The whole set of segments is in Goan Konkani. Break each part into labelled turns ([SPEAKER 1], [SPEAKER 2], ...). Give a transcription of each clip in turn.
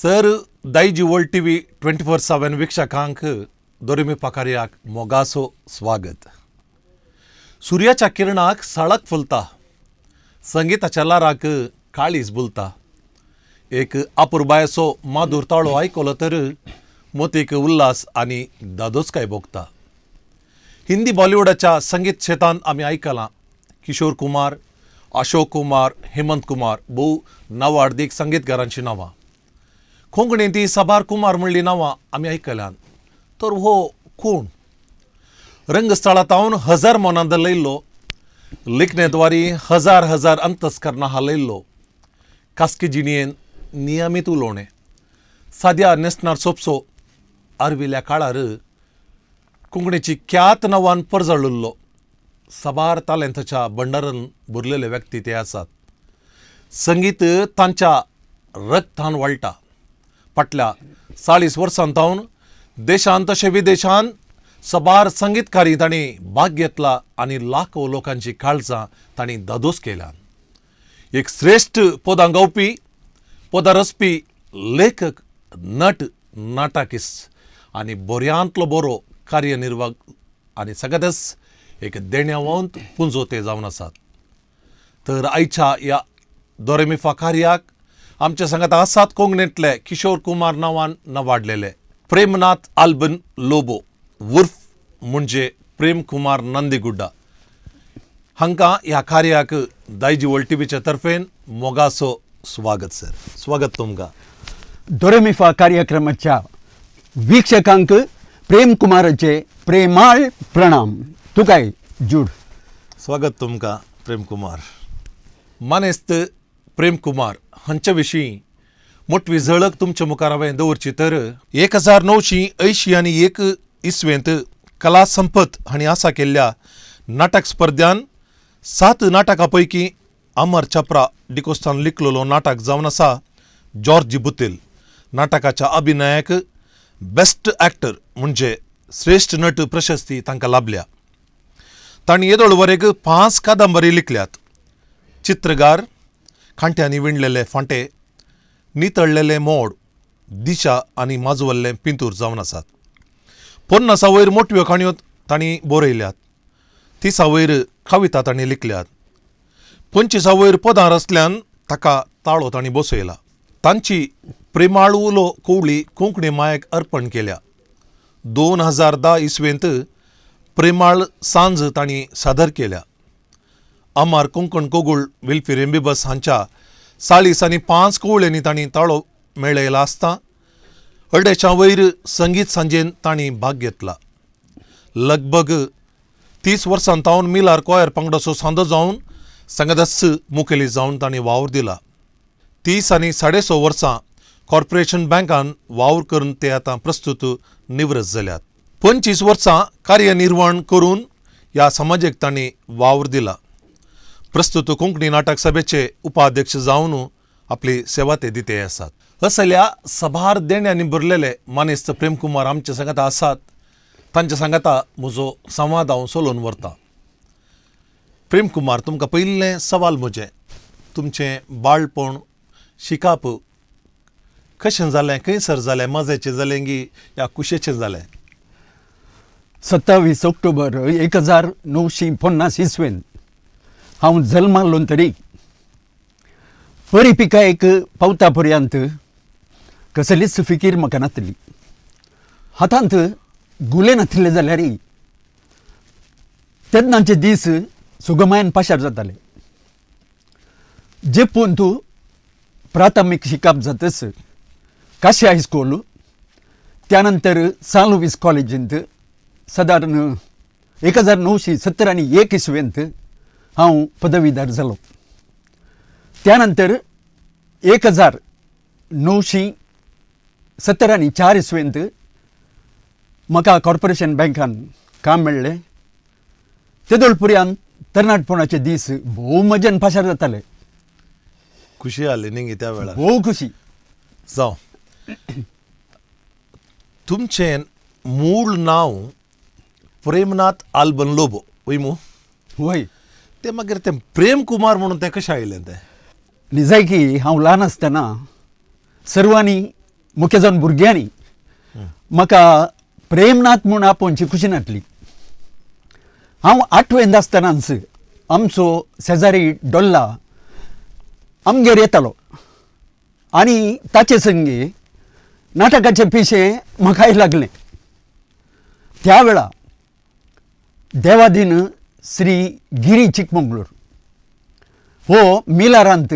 [SPEAKER 1] Sir, Daiji world TV 24/7 वीक्षकांक दोरेमिफा कार्याक मोगासो स्वागत. सुर्याच्या किरणाक सळक फुलता, संगिताच्या लाराक काळीज बुलता. एक अपुरबायेचो माधूर ताळो आयकलो तर मोतीक उल्हास आनी दादोसकाय भोगता. हिंदी बॉलिवूडाच्या संगीत क्षेत्रांत आमी आयकलां किशोर कुमार, अशोक कुमार, हेमंत कुमार भोव नांवाडदीक संगीतकारांची नांवां. कोंकणींत ती साबार कुमार म्हणली नांवां आमी आयकल्यांत. तर हो कोण? रंगस्थळांत हजार मनां दलयल्लो, लिखणेद्वारी हजार हजार अंतस्करणां हालयल्लो, खासगी जिणेन नियमीत उलोवणें, साद्या न्हेसणार सोपसो, आर्विल्ल्या काळार कोंकणीची ख्यात नांवान परजळिल्लो, साबार तालेंताच्या भंडारान भरलेले व्यक्ती ते आसात. संगीत तांच्या रक्तान वळटा. फाटल्या 40 वर्सां सावन देशांत तशें विदेशांत साबार संगीतकारी तांणी भाग घेतला आनी लाखो लोकांची काळजां तांणी दादोस केल्यात. एक श्रेश्ठ पदां गावपी, पदां रचपी, लेखक, नट, नाटकिस्ट आनी बऱ्यांतलो बरो कार्यनिर्वाहक आनी सगळ्यातच एक देण्यावंत पुंजो ते जावन आसात. तर आयच्या ह्या दोरेमिफा कार्याक आमच्या सांगात आसात कोंकणींतले किशोर कुमार नांवान नवाडलेले प्रेमनाथ आल्बन लोबो उर्फ म्हणजे प्रेम कुमार नंदीगुड्डा. हांकां ह्या कार्याक दायजी वर्ल्ड टीव्हीच्या तर्फेन मोगाचो स्वागत. सर, स्वागत तुमकां.
[SPEAKER 2] दोरेमिफा कार्यक्रमाच्या वीक्षकांक प्रेम कुमाराचे प्रेमाळ प्रणाम. तुकाय जूड.
[SPEAKER 1] स्वागत तुमकां प्रेम कुमार. मानेस्त प्रेम कुमार हांचे विशीं मोटवी झळक तुमच्या मुखार हांवें दवरची तर 1981 इसवेंत कला संपत हांणी आसा केल्ल्या नाटक स्पर्ध्यान सात नाटकां पैकी अमर छपरा डिकोस्तान लिखलेलो नाटक जावन आसा जॉर्जी बुतेल नाटकाच्या अभिनयाक बेस्ट ॲक्टर म्हणजे श्रेश्ठ नट प्रशस्ती तांकां लाभल्या. तांणी येदोळ वरेक पांच कादंबरी लिखल्यात: चित्रगार, कांट्यांनी विणलेले फांटे, नितळलेले मोड, दिशा आनी माजवल्ले पिंतूर जावन आसात. 50 वयर मोटव्यो काणयो तांणी बरयल्यात. 30 वयर कविता तांणी लिखल्यात. 25 वयर पदां रचल्यान ताका ताळो तांणी बसयला. तांची प्रेमाळ उलो कोवळी कोंकणी मायेक अर्पण केल्या. 2010 इसवेंत प्रेमाळ सांज तांणी सादर केल्या. अमर कोंकण कोगूळ विल्फी रेंबिबस हांच्या 40 आनी पांच कोवळ्यांनी तांणी ताळो मेळयला आसता अडेच्या वयर संगीत सांजेन तांणी भाग घेतला. लगभग 30 वर्सां तावन मिलार कोयर पंगडाचो सांदो जावन संगदस मुखेली जावन तांणी वावर दिला. 30 आनी 6.5 वर्सां कॉर्पोरेशन बँकान वावर करून ते आतां प्रस्तुत निवृत्त जाल्यात. 25 वर्सां कार्यनिर्वहण करून ह्या समाजेक तांणी वावर दिला. प्रस्तुत कोंकणी नाटक सभेचे उपाध्यक्ष जावन आपली सेवा ते दिते आसात. असल्या सभार देण्यांनी भरलेले मानेस्त प्रेमकुमार आमच्या सांगाता आसात. तांच्या सांगाता म्हजो संवाद हांव चलोवन व्हरता. प्रेमकुमार, तुमकां पयलें सवाल म्हजें, तुमचें बाळपण, शिकाप कशें जालें, खंयसर जालें, मजेचें जालें गी या कुशेचें जालें?
[SPEAKER 2] 27 ऑक्टोबर 1950 इसवेन हांव जल्मालो तरी परिपिकायेक पावता पर्यंत कसलीच फिकीर म्हाका नासली. हातांत गुले नाशिल्ले जाल्यार तेन्नाचे दीस सुगमायन पाशार जाताले. जेपून तूं प्राथमीक शिकप जातच काशी हायस्कूल, त्यानंतर सान लुवीस कॉलेजींत सादारण 1971 इसवेंत हांव पदवीधर जालो. त्यानंतर 1974 इसवेंत म्हाका कॉर्पोरेशन बँकान काम मेळ्ळें. तेदोळ पर्यंत तरणाटपणाचे दीस भोव मजेन पाशार जाताले.
[SPEAKER 1] खुशी आली न्ही त्या वेळार?
[SPEAKER 2] भोव खुशी.
[SPEAKER 1] जावं, तुमचें मूळ नांव प्रेमनाथ आल्बन लोबो वय मू?
[SPEAKER 2] वय.
[SPEAKER 1] ते मागीर तें प्रेम कुमार म्हणून तें कशें आयलें तें?
[SPEAKER 2] निजायकी हांव ल्हान आसतना सर्वांनी मुख्य जावन भुरग्यांनी म्हाका प्रेमनाथ म्हूण आपोवची खुशी नासली. हांव आठवेंत आसतनाच आमचो शेजारी डोल्ला आमगेर येतालो आनी ताचे संगी नाटकाचें पिशें म्हाकाय लागलें. त्या वेळा देवादीन श्री गिरी चिकमंगळूर हो मिलारांत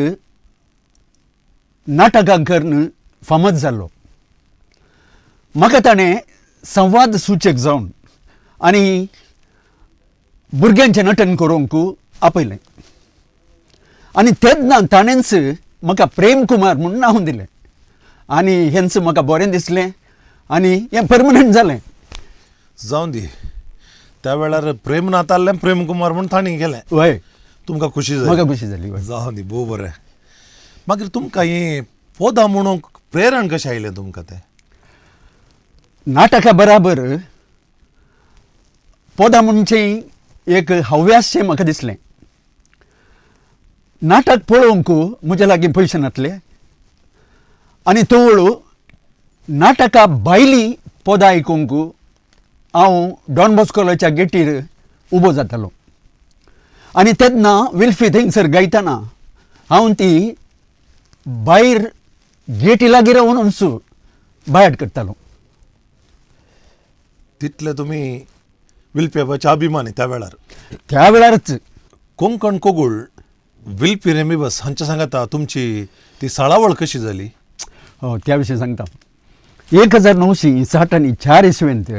[SPEAKER 2] नाटकां करून फामाद जाल्लो. म्हाका ताणें संवाद सुचक जावन आनी भुरग्यांचें नटन करूंक आपयलें आनी तेन्ना ताणेंच म्हाका प्रेम कुमार म्हूण नांव दिलें आनी हेंच म्हाका बरें दिसलें आनी हें परमनंट जालें.
[SPEAKER 1] जावं दी, त्या वेळार प्रेमनाथ आहलें प्रेमकुमार म्हूण तांणी केलें.
[SPEAKER 2] वय,
[SPEAKER 1] तुमकां खुशी जाली?
[SPEAKER 2] म्हाका खुशी जाली. वय.
[SPEAKER 1] जावं दी, भोव बरें. मागीर तुमकां हें पदां म्हणूंक प्रेरण कशें आयलें तुमकां तें?
[SPEAKER 2] नाटका बराबर पदां म्हणचें एक हव्यासशें म्हाका दिसलें. नाटक पळोवंक म्हज्या लागीं पयशे नासले आनी तवळ नाटका भायलीं पदां आयकूंक हांव डॉन बॉस्कोलाच्या गेटीर उबो जातालो आनी तेन्ना विल्फी थंयसर गायतना हांव ती भायर गेटी लागीं रावन बायाट करतालो.
[SPEAKER 1] तितले तुमी विल्फी अभिमानी त्या वेळार?
[SPEAKER 2] त्या वेळारच.
[SPEAKER 1] कोंकण कोगूळ विल्फी रेमिबस हांच्या सांगाता तुमची ती साळावळ कशी जाली?
[SPEAKER 2] हो, त्या विशीं सांगता. 1964 इसवेंत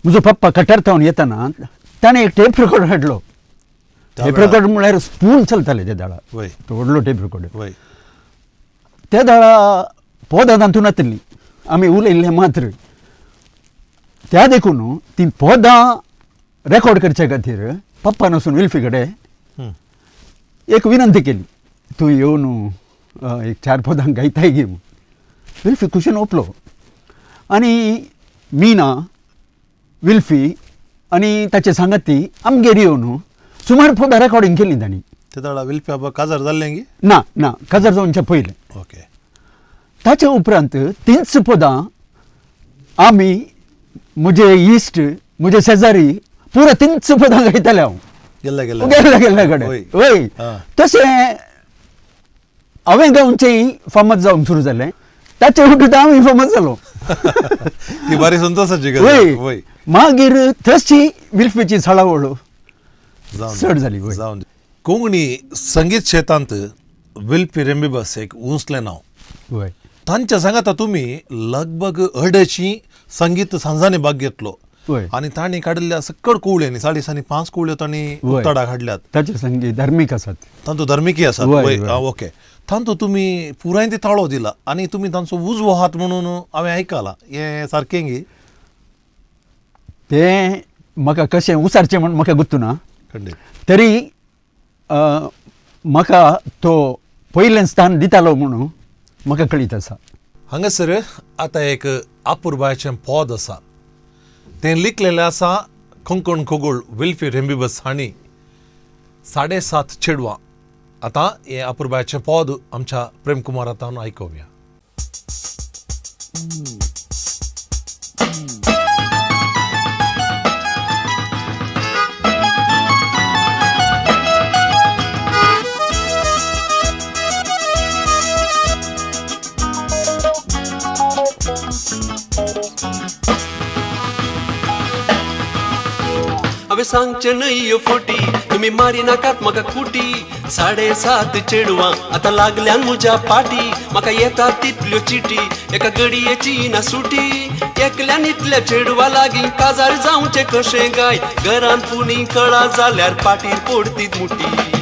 [SPEAKER 2] म्हजो पप्पा कटर थावन येतना ताणें एक टेप रेकॉर्डर हाडलो. टेप रेकॉर्डर म्हळ्यार स्पूल चलताले त्या दाळा, तो व्हडलो टेप रेकॉर्डर. त्या दाळा पदां तातूंत नासली, आमी उलयल्लें मात्र. त्या देखून ती पदां रेकॉर्ड करचे खातीर पप्पान वचून विल्फी कडेन एक विनंती केली, तूं येवन एक 4 पदां गायताय गे म्हूण. विल्फी खुशीन ओपलो आनी मीना विल्फी आनी ताचे सांगाती आमगेर येवन सुमार पदां रेकॉर्डिंग केली तांणी.
[SPEAKER 1] ते दाळा विल्फी बाबा काजार जाल्लें गी?
[SPEAKER 2] ना ना, काजार जावचे पयलें.
[SPEAKER 1] ओके.
[SPEAKER 2] ताचे उपरांत तींच पदां आमी म्हजे इश्ट म्हजे शेजारी पुरा तींच पदां गायताले. हांव
[SPEAKER 1] गेल्ल्या गेल्ल्या
[SPEAKER 2] गेल्ल्या गेल्ल्या कडेन. वय. तशें हांवें गावचें फामाद जावंक सुरू जालें, ताचे उपरांत हांव फामाद जालो.
[SPEAKER 1] ती बारी संतोषाची गजाल. वय.
[SPEAKER 2] मागीर तशी विल्फीची साळावळ चड जाली. वय.
[SPEAKER 1] जावन कोंकणी संगीत क्षेत्रांत विल्फी रेमिबस एक उंचलें नांव.
[SPEAKER 2] वय.
[SPEAKER 1] तांच्या सांगाता तुमी लगभग 250 संगीत सांजांनी भाग घेतलो आनी तांणी काडिल्ल्या सकड कुवळ्यांनी 5.5 कुवळ्यो तांणी उक्ताडाक हाडल्यात.
[SPEAKER 2] ताचे संगीत धार्मीक आसात,
[SPEAKER 1] तांचो धार्मिकय आसात. ओके. तांचो तुमी पुराय ते ताळो दिला आनी तुमी तांचो उजवो हात म्हणून हांवें आयकलां, हें सारकें गी?
[SPEAKER 2] तें म्हाका कशें उसारचें म्हूण म्हाका गुत्तू ना, तरी म्हाका तो पयलें स्थान दितालो म्हणून म्हाका कळीत आसा.
[SPEAKER 1] हांगासर आतां एक आपुरबायाचें पद आसा, तें लिखलेलें आसा कोंकण कोगूळ विल्फी रेमिबस हांणी. 7.5 चेडवां. आतां हें आपुरबायाचें पद आमच्या प्रेमकुमार आतां आयकुया.
[SPEAKER 3] हांवें सांगचें न्हय ह्यो फोटी, तुमी मारी नाकात म्हाका कुटी. 7.5 चेडवां आतां लागल्यान म्हज्या पाटी, म्हाका येता तितल्यो चिटी, एका गडयेची ना सुटी. एकल्यान इतल्या चेडवा लागीं काजार जावचें कशें गाय, घरांत पुणी कळा जाल्यार पाटीर पडतीत मुठी.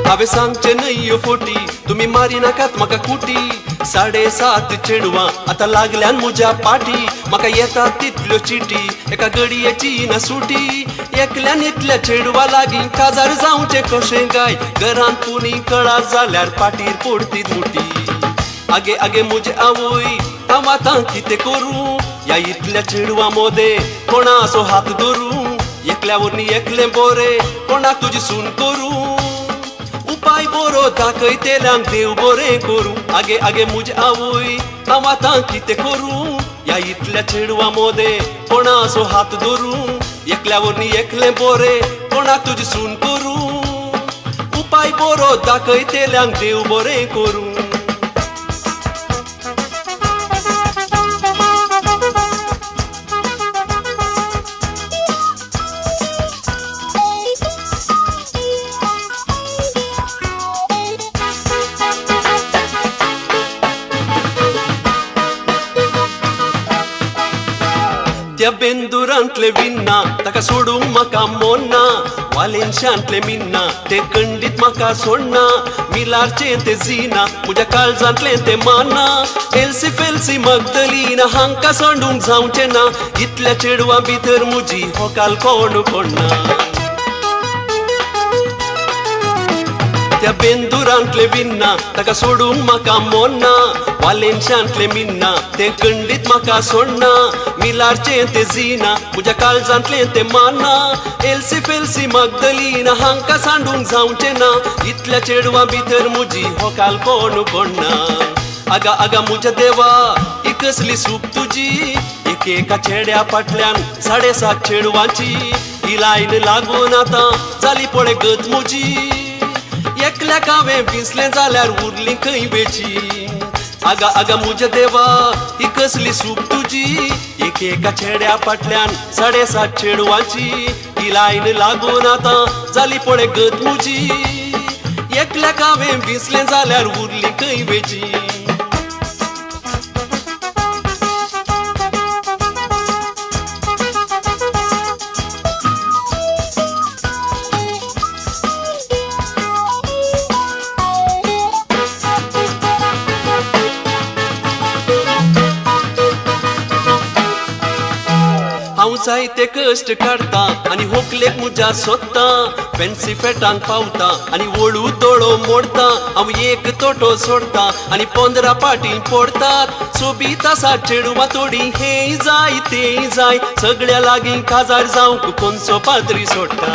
[SPEAKER 3] हांवें सांगचें न्हय ह्यो फोटी, तुमी मारी नाकात म्हाका कुटी. 7.5 चेडवां आतां लागल्यान म्हज्या पाटी, म्हाका येता तितल्यो चिटी, एका गडयेची ना सुटी. एकल्यान इतल्या चेडवा लागीं काजार जावचें कशें गाय, घरांत पुणी कळा जाल्यार पाटीर पडतीत मुठी. आगे आगे म्हजे आवय, हांव आतां कितें करूं, ह्या इतल्या चेडवां मोदें कोणाचो हात धरूं. एकल्या वरवीं एकलें बोरें, कोणाक तुजी सून करूं. उपाय बरो दाखयतेल्यांक देव बरें करूं. आगे आगे म्हजे आवय हांव आतां कितें करूं, ह्या इतल्या चेडवां मोदें कोणाचो हात धरूं, एकल्या वरवीं एकलें बरें कोणाक तुजी सून करूं, उपाय बरो दाखयतेल्यांक देव बरें करूं. त्या बेंदुरांतले विन्ना ताका सोडूंक म्हाका मोन्ना, वालेनशांतले मिन्ना ते खंडीत म्हाका सोडना, मिलारचें ते जिना म्हज्या काळजांतलें ते मान्ना, एल्सी फेल्सी मगदलीना हांकां सोडूंक जावचें ना, इतल्या चेडवां भितर म्हजी होकाल कोण कोणना. त्या बेंदुरांतले विन्ना ताका सोडूंक म्हाका मोन्ना, वालेनशांतले मिन्ना ते खंडीत म्हाका सोडना, मिलारचें ते जिना म्हज्या काळजांतलें ते मान्ना, एल्सी फेल्सी मगदलीना हांकां सांडूंक जावचें ना, इतल्या चेडवां भितर म्हजी होकाल कोण कोणना. आगा आगा म्हज्या देवा ही कसली सूख तुजी, एकेका चेड्या फाटल्यान 7.5 चेडवांची, ही लायन लागून आतां जाली पळय गत म्हजी, एकल्याक हांवें विसलें जाल्यार उरली खंय वेची. आगा आगा म्हज्या देवा ही कसली सूख तुजी, एकेका चेड्या फाटल्यान 7.5 चेडवांची, ही लायन लागून आतां जाली पळय गत म्हजी, एकल्याक हांवें विसलें जाल्यार उरली खंय वेची. जायते कश्ट काडटा आनी होकलेक म्हज्या सोदता, फेन्सी फेटांक पावता आनी वळू दोळो मोडटा, हांव एक तोटो सोडटा आनी 15 पाटी पडटात, सोबीत आसा चेडवां थोडीं, हें जाय तें जाय, सगळ्या लागीं काजार जावंक कोनसो पाद्री सोडटा.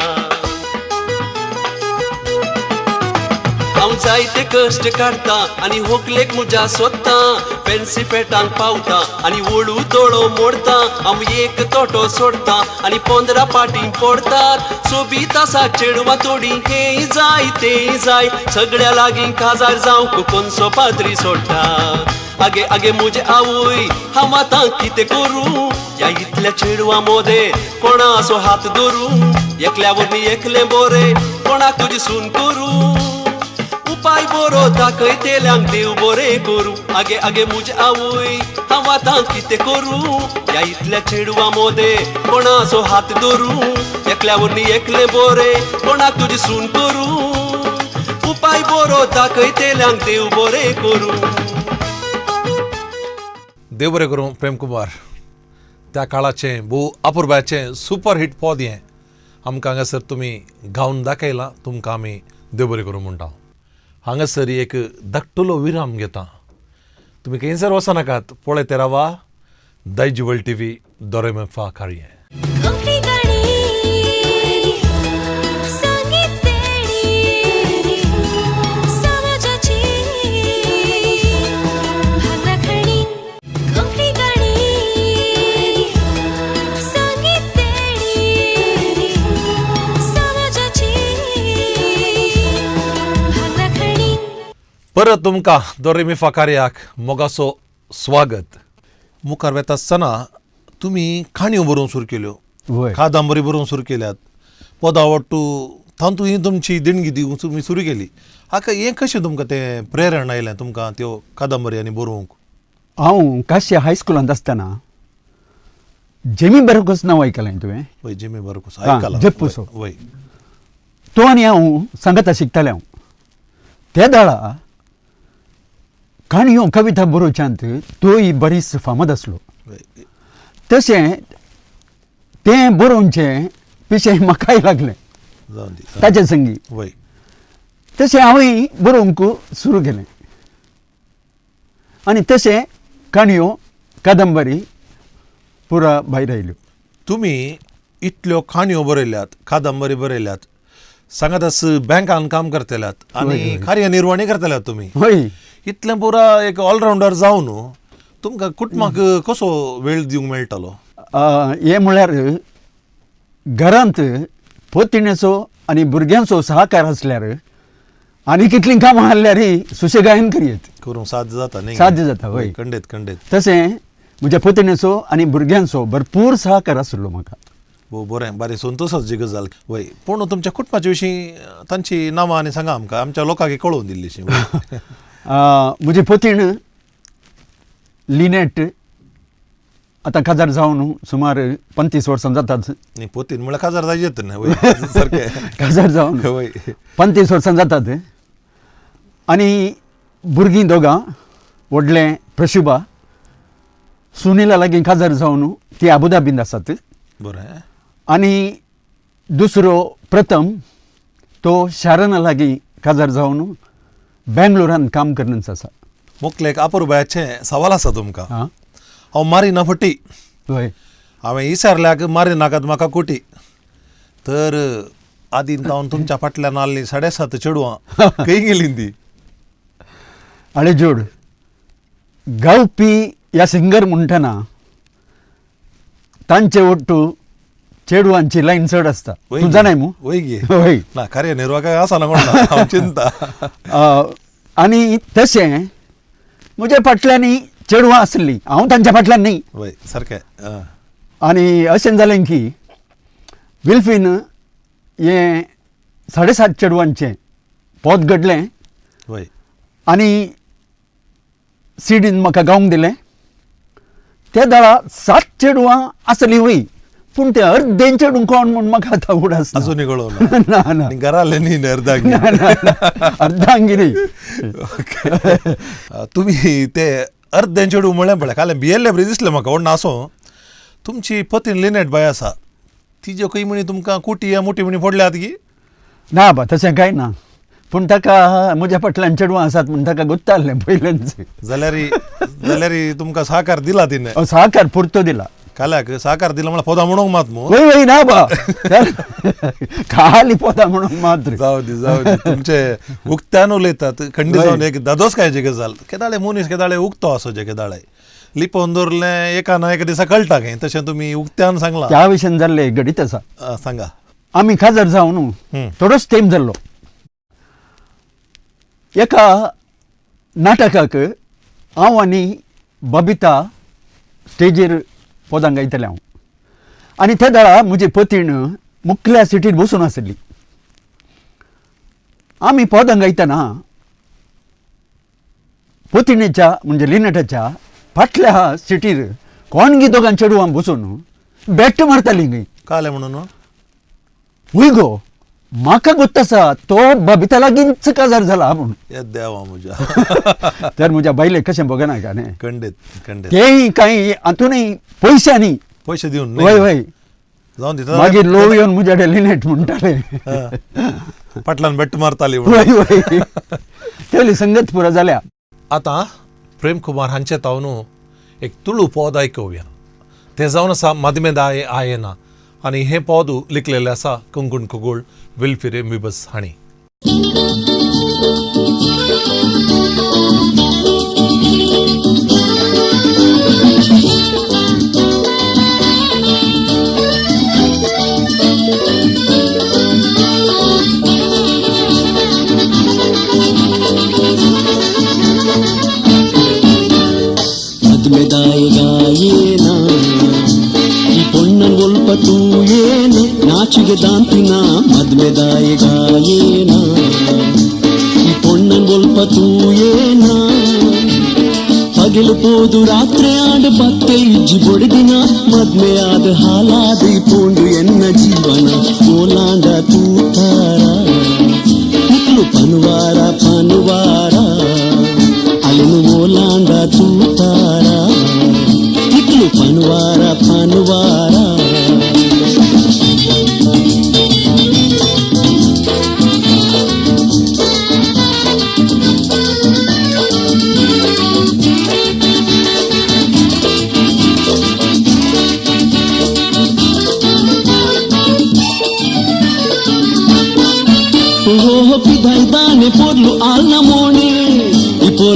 [SPEAKER 3] हांव जायते कश्ट काडटा आनी होकलेक म्हज्या सोदता, फेन्सी फेटांक पावता आनी वळू दोळो मोडटा, हांव एक तोटो सोडटा आनी 15 पाटी पडटात, सोबीत आसा चेडवां थोडीं, हें जाय तें जाय, सगळ्या लागीं काजार जावंक कोनसो पाद्री सोडटा. आगे आगे म्हजे आवय हांव आतां कितें करूं, ह्या इतल्या चेडवां मोदें कोणाचो हात धरूं, एकल्या वरवीं एकलें बरें कोणाक तुजी सून करूं, उपाय बरो दाखयतेल्यांक देव बरें करूं. आगे आगे म्हजे आवय हांव आतां कितें करूं, ह्या इतल्या चेडवां मोदें कोणाचो हात धरूं, एकल्या वरवीं एकलें बरें कोणाक तुजी सून करूं, उपाय बरो दाखयतेल्यांक देव बरें करूं.
[SPEAKER 1] देव बरें करूं प्रेमकुमार. त्या काळाचें भोव अपुरबायेचें सुपर हिट पद हें आमकां हांगासर तुमी गावन दाखयलां, तुमकां आमी देव बरें करूं म्हणटा. हांगासर एक धाकटुलो विराम घेता, तुमी खंयसर वचनाकात, पळयत रावा दायजिवर्ल्ड टीव्ही दोरेमेफा कार्य. परत तुमकां दोरेमिफा कार्याक मोगाचो स्वागत. मुखार वेता आसतना तुमी काणयो बरोवंक सुरू केल्यो, कादंबरी बरोवंक सुरू केल्यात, पदां वट्टू तातूंत ही तुमची देणगी दिवंक तुमी सुरू केली. हाका हें कशें तुमकां तें प्रेरण आयलें तुमकां त्यो कादंबरी आनी बरोवंक?
[SPEAKER 2] हांव काशे हायस्कुलांत आसतना जेमी बरोकस नांव आयकलें तुवें?
[SPEAKER 1] वय, जेमी बरोकस आयकलां.
[SPEAKER 2] जेप्पूसो.
[SPEAKER 1] वय,
[SPEAKER 2] तो आनी हांव सांगता शिकतालें. हांव त्या दाळा काणयो कविता बरोवच्यांत तोय बरीच फामाद आसलो. तशें तें बरोवचें पिशें म्हाकाय लागलें ताचे संगी. तशें हांवें बरोवंक सुरू केलें आनी तशें काणयो कादंबरी पुरा भायर आयल्यो.
[SPEAKER 1] तुमी इतल्यो काणयो बरयल्यात, कादंबरी बरयल्यात, सांगात बँकान काम करतल्यात आनी कार्यनिर्वणी करतल्यात तुमी.
[SPEAKER 2] हय.
[SPEAKER 1] इतलें पुरा एक ऑलरावंडर जावन तुमकां कुटुंबाक कसो वेळ दिवंक मेळटालो?
[SPEAKER 2] हें म्हळ्यार घरांत पतिणेचो आनी भुरग्यांचो सहकार आसल्यार आनी कितलीं कामां आहल्यार सुशेगायन करयेत,
[SPEAKER 1] करूंक साध्य जाता न्ही?
[SPEAKER 2] साध्य जाता, हय.
[SPEAKER 1] खंडीत खंडीत.
[SPEAKER 2] तशें म्हज्या पतिणेचो आनी भुरग्यांचो भरपूर सहकार आशिल्लो म्हाका.
[SPEAKER 1] बरें, बरें, संतोशाची गजाल. वय, पूण तुमच्या कुटुंबाच्या विशीं तांची नांवां आनी सांगा आमकां, आमच्या लोकांक कळोवन दिल्लीशी.
[SPEAKER 2] म्हजी पतीण लिनेट आतां काजार जावन सुमार 35 वर्सां जातात.
[SPEAKER 1] न्ही, पोतीन म्हळ्यार काजार जायत न्ही सारकें?
[SPEAKER 2] काजार जावन
[SPEAKER 1] वय
[SPEAKER 2] 35 वर्सां जातात. आनी भुरगीं दोगां, व्हडलें प्रशुभा सुनीला लागीं काजार जावन ती आबुधाबींत आसात.
[SPEAKER 1] बरें.
[SPEAKER 2] आनी दुसरो प्रथम तो शारना लागीं काजार जावन बेंगलोरांत काम करूनच आसा.
[SPEAKER 1] मुखलें एक अपुरबायेचें सवाल आसा तुमकां.
[SPEAKER 2] आं.
[SPEAKER 1] हांव मारिना फटी,
[SPEAKER 2] हय,
[SPEAKER 1] हांवें विचारल्याक मारिनाकात म्हाका कोटी, तर आदीन तावन तुमच्या फाटल्यान आहलीं 7.5 चेडवां खंय गेलीं ती?
[SPEAKER 2] आळे जोड गावपी ह्या सिंगर म्हणटना तांचे ಒಟ್ಟು चेडवांची लायन चड आसता. तूं जाणाय मू?
[SPEAKER 1] वय गे.
[SPEAKER 2] हय.
[SPEAKER 1] ना, कार्यनिर्वाहक आसा ना कोण, हांव चिंता.
[SPEAKER 2] आनी तशें म्हज्या फाटल्यान चेडवां आसलीं, हांव तांच्या फाटल्यान न्ही.
[SPEAKER 1] वय सारकें.
[SPEAKER 2] आनी अशें जालें की विल्फीन हें 7.5 चेडवांचें पोत घडलें.
[SPEAKER 1] वय.
[SPEAKER 2] आनी सिडीन म्हाका गावंक दिलें. त्या दाळा 7 चेडवां आसलीं वय, पूण तें अर्दें चेडूं कोण म्हूण म्हाका आतां उडास
[SPEAKER 1] अजूनय कळोवना.
[SPEAKER 2] ना ना,
[SPEAKER 1] घरा आसलें न्ही अर्दांगी?
[SPEAKER 2] अर्दांगी न्ही.
[SPEAKER 1] तुमी ते अर्दें चेडूं म्हळ्ळें पळय, काल भियेल्ले बरी दिसलें म्हाका. व्हड आसूं, तुमची पतीन लिनेट बाय आसा, तिज्यो खंय म्हणी तुमकां कुटी या मोटी म्हणी पडल्यात की?
[SPEAKER 2] ना बा, तशें कांय ना, पूण ताका म्हज्या फाटल्यान चेडवां आसात म्हूण ताका गोत्तालें पयलेंच.
[SPEAKER 1] जाल्यार जाल्यार तुमकां सहकार दिला तिणें?
[SPEAKER 2] सहकार पुरतो दिला.
[SPEAKER 1] काल्याक सहकार दिला म्हळ्यार पोदां म्हणूंक मात मू?
[SPEAKER 2] वय वय, ना बा, खाली पोदां म्हणूंक मात्र.
[SPEAKER 1] जावं दी, जावं दी. तुमचे उक्त्यान उलयतात, खंडीत जावन एक दादोसकायची गजाल. केदाळे मनीस केदाळे उक्तो आसो, जे केदाळे लिपोवन दवरलें एका ना एका दिसा कळटा खंय, तशें तुमी उक्त्यान सांगलां.
[SPEAKER 2] त्या विशयान जाल्लें घडीत आसा.
[SPEAKER 1] सांगा.
[SPEAKER 2] आमी काजार जावन थोडोच तेंप जाल्लो, एका नाटकाक हांव आनी बबिता स्टेजीर पदां गायतलें हांव, आनी त्या वेळार म्हजी पतीण मुखल्या सिटीर बसून आशिल्ली. आमी पदां गायतना पतिणेच्या म्हणजे लिनेटाच्या फाटल्या सिटीर कोणगी दोगां चेडवां बसून बेट मारताली खंय.
[SPEAKER 1] कालें म्हणून?
[SPEAKER 2] वय गो, म्हाका गोत्त आसा तो बबिता लागींच काजार जाला म्हूण.
[SPEAKER 1] हे देवा म्हज्या.
[SPEAKER 2] तर म्हज्या बायलेक कशें बगना का न्ही?
[SPEAKER 1] खंडीत खंडीत.
[SPEAKER 2] तेय कांय हातूनय पयशांनी
[SPEAKER 1] पयशे दिवन?
[SPEAKER 2] वय वय.
[SPEAKER 1] जावन दी.
[SPEAKER 2] मागीर लोव येवन म्हज्या कडेन लिनेट म्हणटाले,
[SPEAKER 1] फाटल्यान बेट मारताली.
[SPEAKER 2] वय वय, तेली संगत पुरो जाल्या.
[SPEAKER 1] आतां प्रेम कुमार हांचे तावन एक तुळू पद आयकुया. तें जावन आसा मदमेदाय आयना, आनी हें पद लिखलेलें आसा कुंकूण कुगुळ विल्फिरे मिबस हांणी.
[SPEAKER 3] ಮದ್ಮೆದಾಯಗಾಯೇನ ಈ ಪೊಣ್ಣನ್ ಒಲ್ಪ ತೂಯೇನ ನಾಚಿಗೆ ದಾಂತಿನ ಮದ್ಮೆದಾಯಗಾಯೇನ ಈ ಪೊಣ್ಣನ್ ಒಲ್ಪ ತೂಯೇನ ಪಗಲು ಪೋದು ರಾತ್ರಿ ಆಡು ಪತ್ತೆ ಇಜ್ಜಿ ಬೊಡಿದಿನ ಮದ್ಮೆ ಆದ ಹಾಲಾದ ಪೋಂಡು ಎನ್ನ ಜೀವನ ಓಲಾಂಡ ತೂತಾರ ನಿಕ್ಲು ಪನುವಾರ ಪನುವಾರ ಅಲೆನು ಓಲಾಂಡ ತೂತಾರ ನಿಕ್ಲು ಪನುವಾರ ಪನುವಾರ.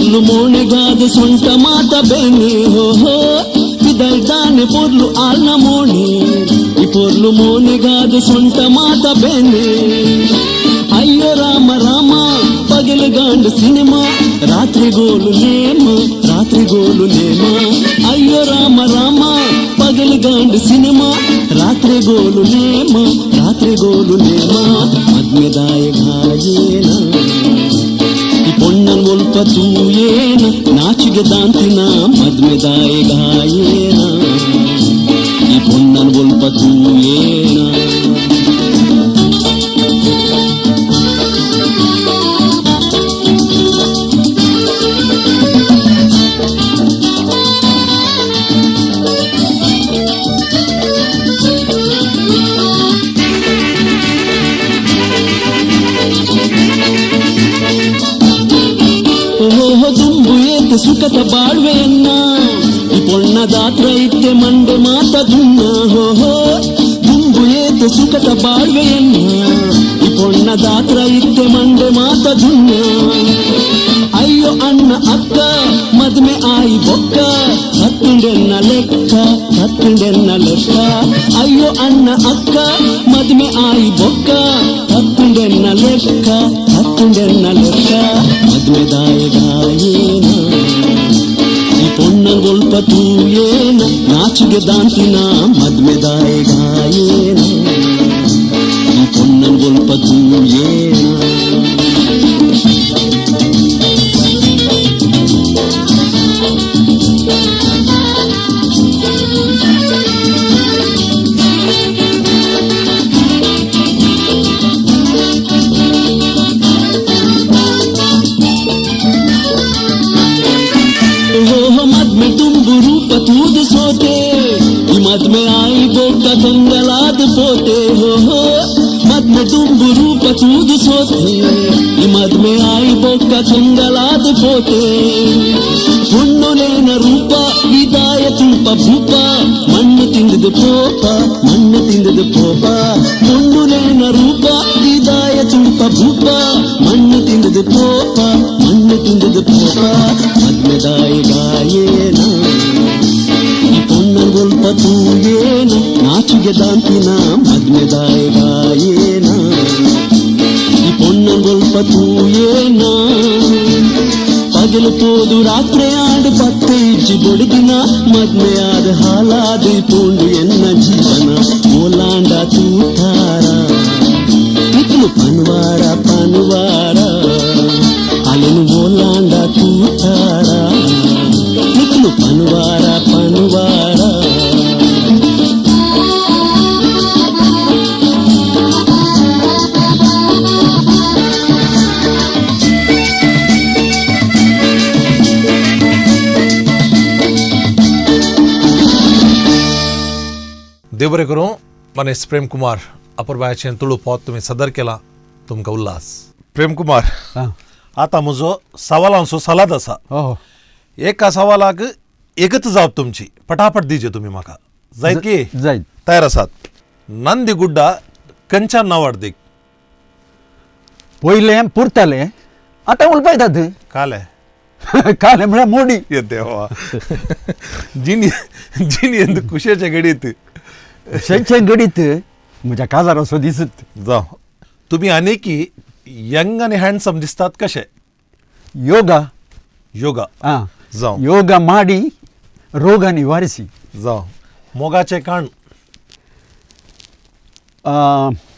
[SPEAKER 3] ಪೊರ್ಲು ಮೋಣೆಗಾದ ಸೊಂಟ ಮಾತ ಬೆನೆ ಹೋ ಹೋ ಪಿದೈದಾನೆ ಪೊರ್ಲು ಆಲ್ನ ಮೋಣೆ ಈ ಪೊರ್ಲು ಮೋನೆಗಾದ ಸೊಂಟ ಮಾತ ಬೆನೆ ಅಯ್ಯೋ ರಾಮ ರಾಮ ಪಗಲು ಸಿನಿಮಾ ರಾತ್ರಿ ಗೋಲು ನೇಮ ರಾತ್ರಿ ಗೋಲು ನೇಮ ಅಯ್ಯೋ ರಾಮ ರಾಮ ಪಗಲು ಗಾಂಡ್ ಸಿನಿಮಾ ರಾತ್ರಿ ಗೋಲು ನೇಮ ರಾತ್ರಿ ಗೋಲು ನೇಮ ಮದ್ಮೆದಾಯ ಗಾಯೇನ ಈ ಪೊಣ್ಣನ್ ಒಲ್ಪ ತೂಯೇನ ನಾಚಿಗೆ ದಾಂತಿನ ಮದ್ಮೆದಾಯ ಗಾಯೇನ ಈ ಪೊಣ್ಣನ್ ಒಲ್ಪ ತೂಯೇನ. ಓಹೋ ದುಂಬು ಏತ ಸುಖದ ಬಾಳ್ವೆಯನ್ನ ಈ ಪೊಣ್ಣದಾತ್ರ ಇತ್ತೆ ಮಂಡೆ ಮಾತ ದುನ್ನ ಹೋ ಹೋ ದುಂಬು ಏತ ಸುಖದ ಬಾಳ್ವೆಯನ್ನ ಈ ಪೊಣ್ಣದಾತ್ರ ಇತ್ತೆ ಮಂಡೆ ಮಾತ ದುನ್ನ ಅಯ್ಯೋ ಅಣ್ಣ ಅಕ್ಕ ಮದ್ಮೆ ಆಯಿ ಬೊಕ್ಕ ಹತ್ತುಂಡೆನ್ನ ಲೆಕ್ಕ ಹತ್ತುಂಡೆನ್ನ ಲೆಕ್ಕ ಅಯ್ಯೋ ಅಣ್ಣ ಅಕ್ಕ ಮದ್ಮೆ ಆಯಿ ಬೊಕ್ಕ ಹತ್ತುಂಡೆನ್ನ ಲೆಕ್ಕ ಹತ್ತುಂಡೆನ್ನ ಲೆಕ್ಕ ಮದ್ಮೆದಾಯ ಗಾಯೇನ ಈ ಪೊಣ್ಣನ್ ಒಲ್ಪ ತೂಯೇನ ನಾಚಿಗೆ ದಾಂತಿನ ಮದ್ಮೆದಾಯ ಗಾಯೇನ ಈ ಪೊಣ್ಣನ್ ಒಲ್ಪ ತೂಯೇನ. ಓಹೋ ಮದ್ಮೆ ತುಂಬು ರೂಪ ತೂದು ಸೋತೆ ಈ ಮದ್ಮೆ ಆಯಿ ಬೊಕ್ಕ ಕಂಗಲಾದ ಪೋತೆ ಹೋ ಹೋ ಮದ್ಮೆ ತುಂಬು ರೂಪ ತೂದು ಸೋತೆ ಈ ಮದ್ಮೆ ಆಯಿ ಬೊಕ್ಕ ಕಂಗಲಾದ ಪೋತೆ ಪುಣ್ಣುಲೇನ ರೂಪ ಇದಾಯ ತೂಪ ಭೂಪ ಮಣ್ಣು ತಿಂದದು ಪೋಪ ಮಣ್ಣು ತಿಂದದು ಪೋಪ ಪುಣ್ಣುಲೇನ ರೂಪ ಇದಾಯ ತೂಪ ಭೂಪ ಮಣ್ಣು ತಿಂದದು ಪೋಪ ಮಣ್ಣು ತಿಂದದು ಪೋಪ ಮದ್ಮೆದಾಯ ಗಾಯೇನ ಈ ಪೊಣ್ಣನ್ ಒಲ್ಪ ತೂಯೇನ ನಾಚಿಗೆ ದಾಂತಿನ ಮದ್ಮೆದಾಯ ಗಾಯೇನ ಈ ಪೊಣ್ಣನ್ ಒಲ್ಪ ತೂಯೇನ ಪಗಲು ಪೋದು ರಾತ್ರಿ ಆಡು ಪತ್ತೆ ಇಜ್ಜಿ ಬೊಡಿದಿನ ಮದ್ಮೆಯಾದ ಹಾಲಾದ ಪೋಂಡು ಎನ್ನ ಜೀವನ ಓಲಾಂಡ ತೂತಾರ ಇಕ್ಲು ಪನ್ವಾರ ಪನ್ವಾರ ಅಲೆನು ಓಲಾಂಡ ತೂತಾರ ಇಕ್ಲು ಪನ್ವಾರ ಪನ್ವಾರ.
[SPEAKER 1] देव बरें करूं मनीस प्रेम कुमार अपुरबायेचें तुळू पोत तुमी सदर केला तुमकां उल्हास. प्रेम कुमार
[SPEAKER 2] आं
[SPEAKER 1] आतां म्हजो सवालांचो सलाद आसा.
[SPEAKER 2] हो
[SPEAKER 1] एका सवालाक एकच जाप तुमची पटापट दिजे तुमी म्हाका जायत की
[SPEAKER 2] जायत.
[SPEAKER 1] तयार आसात. नंदी गुड्डा खंयच्यान नांवाडदीक
[SPEAKER 2] पयलें पुरताले आतां उलपायतात
[SPEAKER 1] काले
[SPEAKER 2] काले म्हळ्यार मोडी.
[SPEAKER 1] ये देवा जिणी जिणेंत कुशेचे घडीत
[SPEAKER 2] शेचे घडीत म्हज्या काजार असो दिसत.
[SPEAKER 1] जावं तुमी आनीकी यंग आनी हँडसम दिसतात कशे?
[SPEAKER 2] योगा.
[SPEAKER 1] योगा.
[SPEAKER 2] आं
[SPEAKER 1] जावं.
[SPEAKER 2] योगा माडी रोगा निवारसी.
[SPEAKER 1] जावं. मोगाचें काण.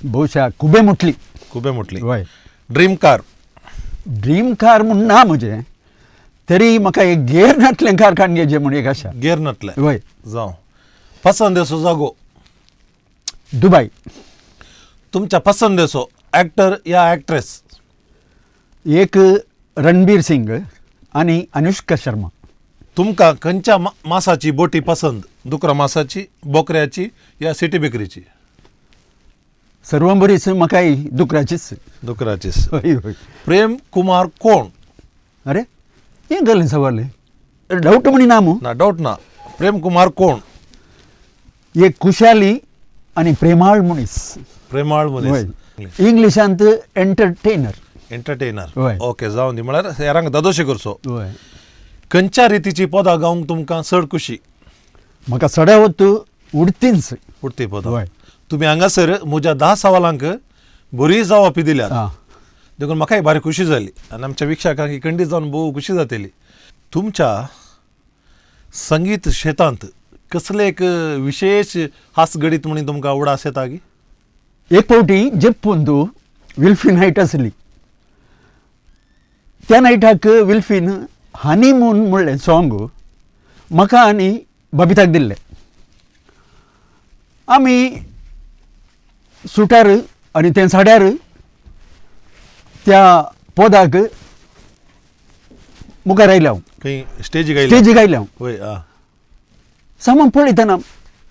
[SPEAKER 2] बहुशा खुबे मुटली.
[SPEAKER 1] खुबे मुटली.
[SPEAKER 2] वय.
[SPEAKER 1] Dream car.
[SPEAKER 2] ड्रीम कार म्हूण ना म्हजें तरी म्हाका एक गेर नातलें कार काडून घेवचें म्हूण एक आशा.
[SPEAKER 1] गेर नातलें.
[SPEAKER 2] वय.
[SPEAKER 1] जावं. पसंदेचो जागो.
[SPEAKER 2] दुबय.
[SPEAKER 1] तुमच्या पसंदेचो ॲक्टर या ॲक्ट्रेस?
[SPEAKER 2] एक रणबीर सिंग आनी अनुष्का शर्मा.
[SPEAKER 1] तुमकां खंयच्या मासाची बोटी पसंद? दुकरा मासाची, बोकऱ्याची या सिटी बेकरीची?
[SPEAKER 2] सर्वंबरीच म्हाका दुकराचीच.
[SPEAKER 1] दुकराचीच.
[SPEAKER 2] हय हय.
[SPEAKER 1] प्रेम कुमार कोण?
[SPEAKER 2] अरे हें गलें सवाल डावट म्हणी ना मू?
[SPEAKER 1] ना डावट ना. प्रेम कुमार कोण?
[SPEAKER 2] एक खुशाली आनी प्रेमाळ मनीस.
[SPEAKER 1] प्रेमाळ मनीस.
[SPEAKER 2] वय. इंग्लिशांत एंटरटेनर.
[SPEAKER 1] एंटरटेनर.
[SPEAKER 2] वय.
[SPEAKER 1] ओके, जावन दी, म्हळ्यार हेरांक दादोशी करचो.
[SPEAKER 2] वय.
[SPEAKER 1] खंयच्या रितीची पदां गावंक तुमकां चड खुशी?
[SPEAKER 2] म्हाका सड्यावत उडतींच.
[SPEAKER 1] उडती पदां.
[SPEAKER 2] वय.
[SPEAKER 1] तुमी हांगासर म्हज्या 10 सवालांक बरी जवाबी दिल्यात, देखून म्हाकाय भारी खुशी जाली आनी आमच्या वीक्षकांक ही खंडीत जावन भोव खुशी जातली. तुमच्या संगीत शेतांत कसले एक विशेश हास घडीत म्हणून तुमकां उडास येता की?
[SPEAKER 2] एक फावटी जेप्पून तूं विल्फी नायट आसली, त्या नायटाक विल्फीन हनीमून म्हणलें सोंग म्हाका आनी बबिताक दिल्लें. आमी सुटार आनी तें साड्यार त्या पोदाक मुखार आयलें हांव.
[SPEAKER 1] खंय स्टेजीक आयले?
[SPEAKER 2] स्टेजीक आयलें हांव.
[SPEAKER 1] वय आं.
[SPEAKER 2] सामान पळयतना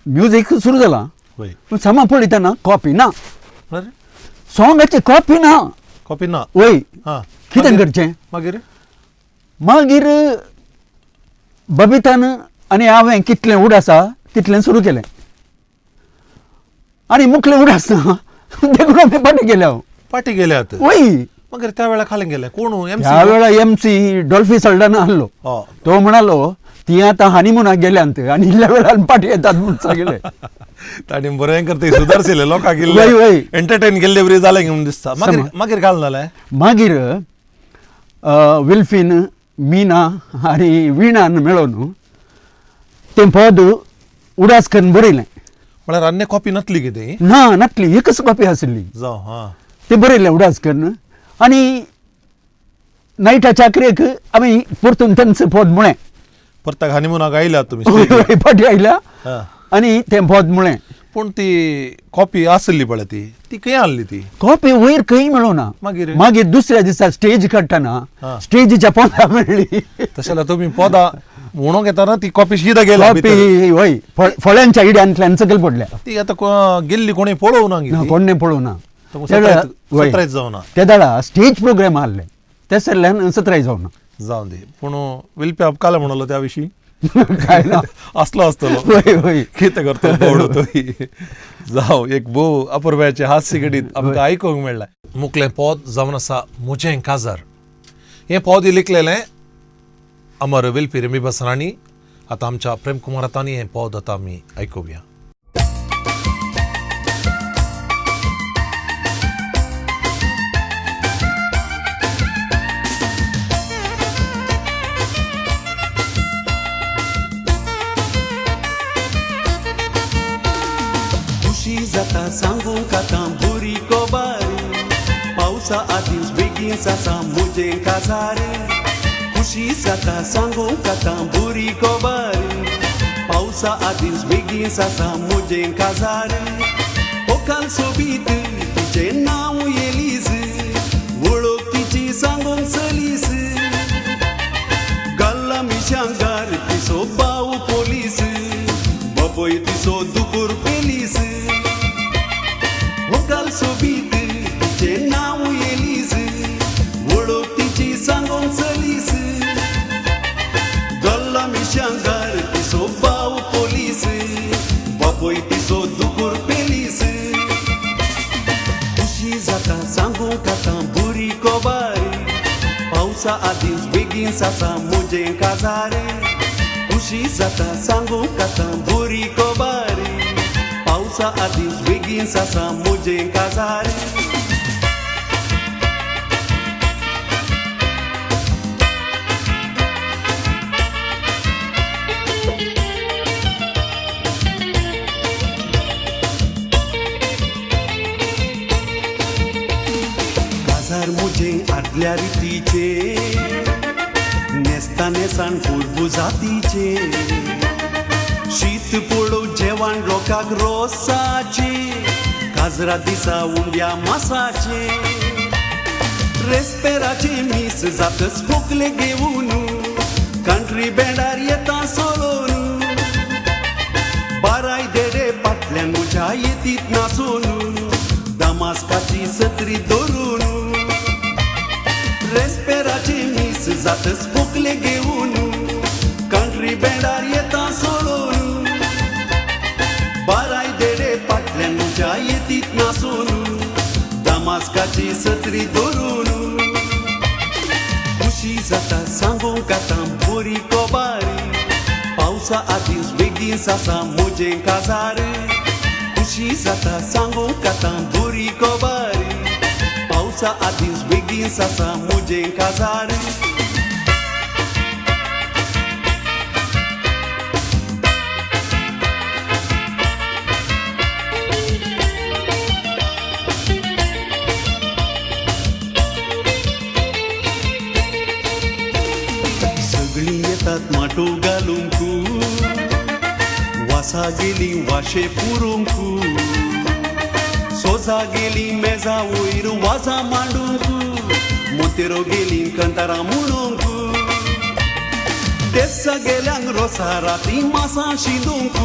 [SPEAKER 2] म्युजीक सुरू जालां, पूण सामान पळयतना कॉपी ना.
[SPEAKER 1] अरे,
[SPEAKER 2] सोंगाची कॉपी ना.
[SPEAKER 1] कॉपी ना?
[SPEAKER 2] वय.
[SPEAKER 1] आं.
[SPEAKER 2] कितें
[SPEAKER 1] मागीर?
[SPEAKER 2] करचें?
[SPEAKER 1] मागीर?
[SPEAKER 2] मागीर बबितान आनी हांवें कितलें उडासा तितलें सुरू केलें आनी मुखलें उडास ना, देखून आमी फाटीं गेले हांव.
[SPEAKER 1] फाटीं गेल्यात?
[SPEAKER 2] वय.
[SPEAKER 1] मागीर त्या वेळार खालें गेलें कोण एम
[SPEAKER 2] त्या वेळार एम सी डॉल्फी सल्डाना आसलो. तो म्हणालो ती आतां हनीमुनाक गेल्यांत आनी इल्ल्या वेळान फाटीं येतात म्हूण सांगलें.
[SPEAKER 1] ताणी बरें करता सुदारशिल्लें लोकांक,
[SPEAKER 2] वय, वय.
[SPEAKER 1] एंटरटेन केल्ले बरी जालें म्हणून दिसता. मागीर?
[SPEAKER 2] समा.
[SPEAKER 1] मागीर काल जालें?
[SPEAKER 2] मागीर विल्फीन मीना आनी विणान मेळोन तें पद उडास करून बरयलें.
[SPEAKER 1] म्हळ्यार अन्य कॉपी नासली कितें?
[SPEAKER 2] ना, नासली, एकच कॉपी आशिल्ली.
[SPEAKER 1] जावं हां.
[SPEAKER 2] तें बरयलें उडास करून आनी नायटाच्या अकरेक आमी परतून तेंच पद म्हळें.
[SPEAKER 1] परताक हनीमुनाक आयल्यात तुमी?
[SPEAKER 2] वय, फाटीं आयल्या
[SPEAKER 1] हां.
[SPEAKER 2] आनी तें पद म्हळें.
[SPEAKER 1] पूण ती कॉपी आसली पळय, ती ती खंय आहली ती?
[SPEAKER 2] कॉपी वयर खंय मेळना.
[SPEAKER 1] मागीर?
[SPEAKER 2] मागीर दुसऱ्या दिसा स्टेज काडटना स्टेजीच्या पोंदा मेळ्ळी.
[SPEAKER 1] तशें जाल्यार तुमी पदां म्हणूंक येतना ती कॉपी शीदा गेल्या भितर.
[SPEAKER 2] कॉपी वय, फळ्यांच्या इड्यांतल्यान सकयल पडल्या.
[SPEAKER 1] ती आतां गेल्ली कोणी पळोवना?
[SPEAKER 2] ना, कोणें पळोवना.
[SPEAKER 1] सत्रायत जावना.
[SPEAKER 2] ते वेळार स्टेज प्रोग्राम आहले, ते सरल्यान सत्राय जावना.
[SPEAKER 1] जावन दी, पूण विल्पी आपकाले म्हणलो त्या विशीं?
[SPEAKER 2] काय ना.
[SPEAKER 1] असलो आसतलो.
[SPEAKER 2] वय वय.
[SPEAKER 1] कितें करतलो बोडो तोय. जावं, एक भोव अपुरबायेचें हास्य घडीत आमकां आयकूंक मेळ्ळें. मुकलें पद जावन आसा म्हजें काजार. हें पद लिखलेलें अमर विल्पी रेमीबस राणी. आतां आमच्या प्रेमकुमार हातांनी हें पद आतां आमी आयकुया.
[SPEAKER 3] खुशी जाता सांगूंक आतां बरी खबर, पावसा आदींच बेगीन जाता म्हजें काजार. खुशी जाता सांगूंक आतां बरी खबर, पावसा आदींच बेगीन जाता म्हजें काजार. व्हंकल सोबीत तिचें नांव एलीज, वळख तिची सांगूंक सलीस. गल्ला मिशांगार तिचो भाव पोलीस, बाबय तिचो दुकूर पेलीस. व्हंकल सोबीत तिचें नांव एलीज, वळख तिची सांगूंक सलीस. गल्ला मिशांगार तिचो भाव पोलीस, बाबय तिचो दुकूर पेलीस. खुशी जाता सांगूंक आतां बरी खबर, पावसा आदींच बेगीन जाता म्हजें काजार. खुशी जाता सांगूंक आतां बरी खबर, पावसा आदींच बेगीन जाता म्हजें काजार. काजार म्हजें आदल्या रितीचें, न्हेसता न्हेसाण कुरबू जातीचें. शीत पळोव जेवण लोकांक रोसाचें, काजरा दिसा उंड्या मासाचें. रेस्पेराचें मीस जातच खोकले घेवन, कंट्री बँडार येता सोलोन. बाराय देडे फाटल्यान म्हज्या येतीत नासून, दमास्काची सत्री धरून. रेस्पेराचें मीस जातच खोकले घेवन, कंट्री बँडार येता सोलोन. बाराय देडे फाटल्यान म्हज्या येतीत नासून, दमास्काची सत्री धरून. जाता सांगूंक आतां बरी कोबारी पावसा आदींच बेगीन आसा म्हजें काजार खुशी जाता सांगूंक आतां बरी कोबारी पावसा आदींच बेगीन आसा म्हजें काजार. सगळीं येतात माटो घालूंक वासा गेली वाशे पुरूंक सोजा गेली मेजा वयर वाजा मांडूंक मोतेरो गेली कंतारां म्हणूंक देसा गेल्यांक रोसा राती मासां शिंदूंक